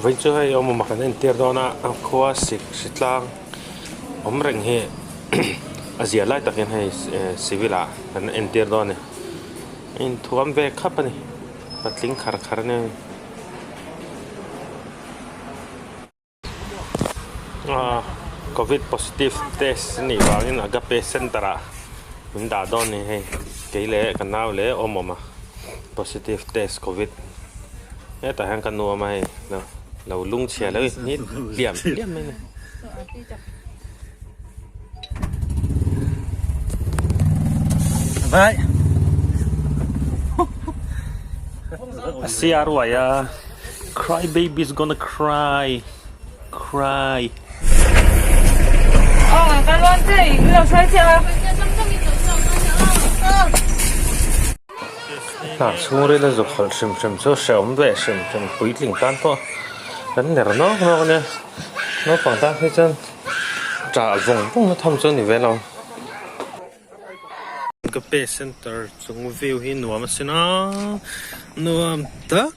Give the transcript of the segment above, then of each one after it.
Vawiin chu hei awm awm a kan entir dawn a a khua sik hritlang awm reng hi a zia lai tak hian hei civil ah kan entir dawn a ni a inthuam ve khap a ni patling khar khar a nia hei. Covid positive test a nih vangin Agape center ah min dah dawn a ni hei kei leh ka nau leh awm awm a positive test covid hetah hian ka nu awm a hei lo lung chhia lo hi hliam hliam mai a ni. A siar uai a cry baby's gonna cry cry. Hna chhungril a zuk hawlh hrim hrim chu hrehawm ve hrim hrim puitling tan pawh kan ner nawk nawk a nia naupang tan phei chuan ṭah vawng vawng na tham chu a ni ve lo. Ka pay center chung view hi nuam a sin a nuam tak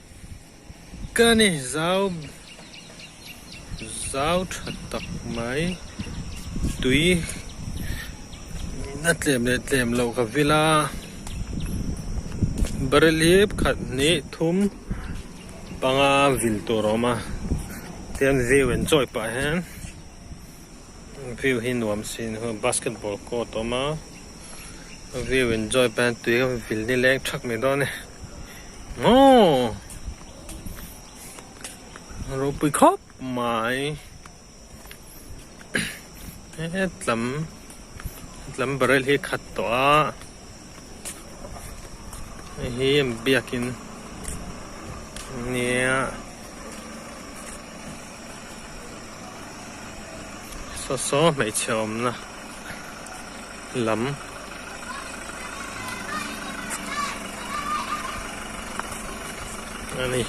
ka ni zau zau tha tak mai tui a tlem leh tlem loh ka vil a barrel hi khat hnih thum panga vil tur a awm a tihian view enjoy pah hian view hi nuam sin basketball court a awm a view enjoy pah hian tui ka vil nileng thak mai dawn a ni maw. Ropui khawp mai hetlam hetlam barrel hi khat tawh a hei hi biakin nia saw saw hmeichhe awmna lam. A ni.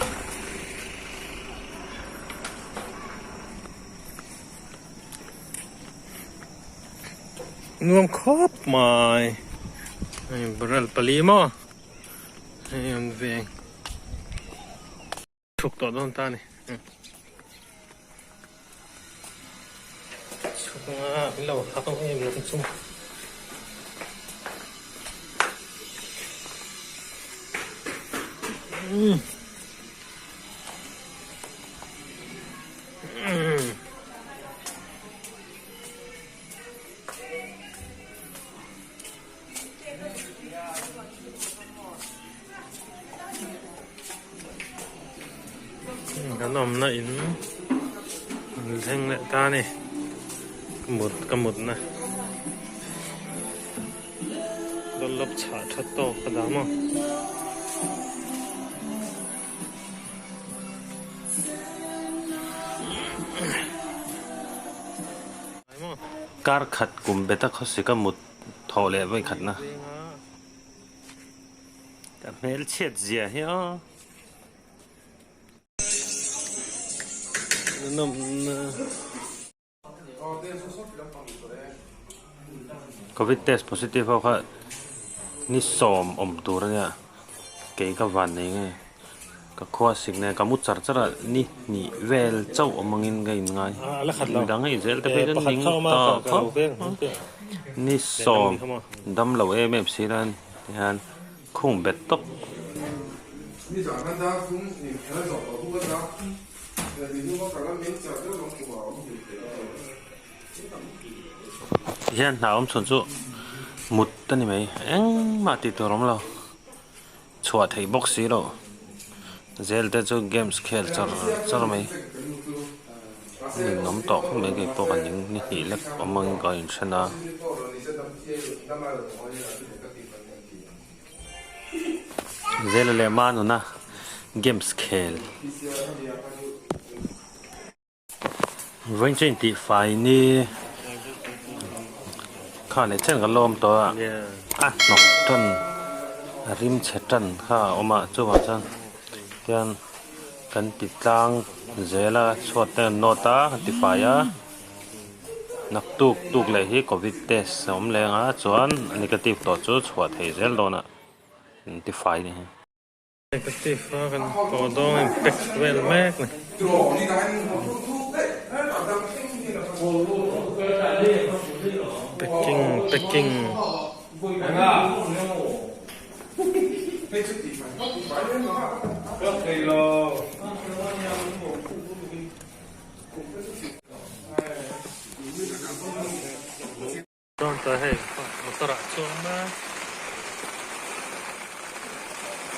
Nuam khawp mai. Hei barrel pali maw hei an veng. Chhuk tawh dawn ta a ni. Chhuk anga min lo hak ang em lo chu. Umm. Umm. Kan awmna in an thleng leh ta a ni mut ka mutna dawlawp chhah tha tawk ka dah maw. Kar khat kum beta khawsika mut thawh leh vawi khatna. Ka hmel chhiat zia hi aw. Covid test positive ho kha ni sawm awm tur a nia kei ka van nei nge ka khua sik nen ka mu char char a ni hnih vel chauh awm angin ka in ngai midang hei zel te phei chuan ning ta khawp ni sawm dam lo em em si nan hian khung bet tawp. Hian hna awm chhun chu mut a ni mai engmah tih tur awm lo chhuah theih bawk si loh zel te chu games khel char char mai ninawm tawh khawp mai keipawh ka ning ni hnih lek awm angin ka inhren a. Zela leh Manuna games khel. Vawiin chu intihfai ni kha leh chen ka lawm tawh a, a hnawk tan a rim chhe tan kha a awm a chuvang chuan tian kan ti tlang zel a chhuat te an nawt a kan ti fai a naktuk tuk leh hi covid test a awm leh ang a chuan a negative tawh chu chhuah thei zel dawn a an ti fai ni. Negative a kan pawh dawn in pack vel mek a ni. Packing packing. Dawn ta hei motor ah chuang mek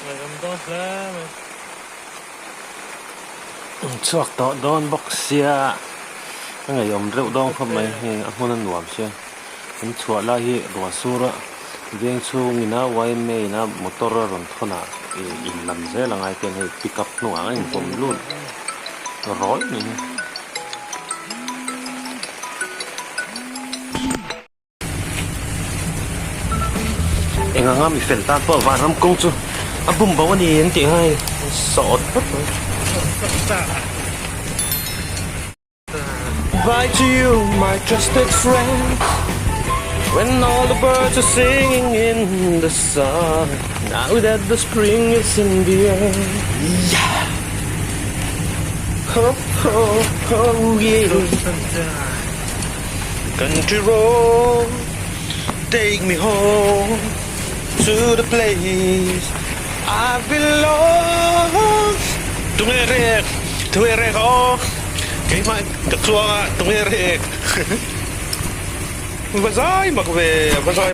ngaihawm dawn hle mai. Chhuak tawh dawn bawk sia a ngaihawm reuh dawn khawp mai hei a hmun a nuam sia an chhuah lai hi ruah sur a veng chhungin a yma in a motor a rawn thawn ah ih in lam zel a ngai te hian hei pick up hnungah a inpawm lut rawih mai hi. Eng anga mi fel tan pawh vanram kawng chu a bum bo a ni an tih ngai sawt vek mai. Bye to you my trusted friend When all the birds are singing in the sun Now that the spring is in the air Yeah Ho ho ho yeah Country road take me home to the place I belong Tunge rek tunge rek aw keimah ka chuang a tunge rek va zai mak ve va zai.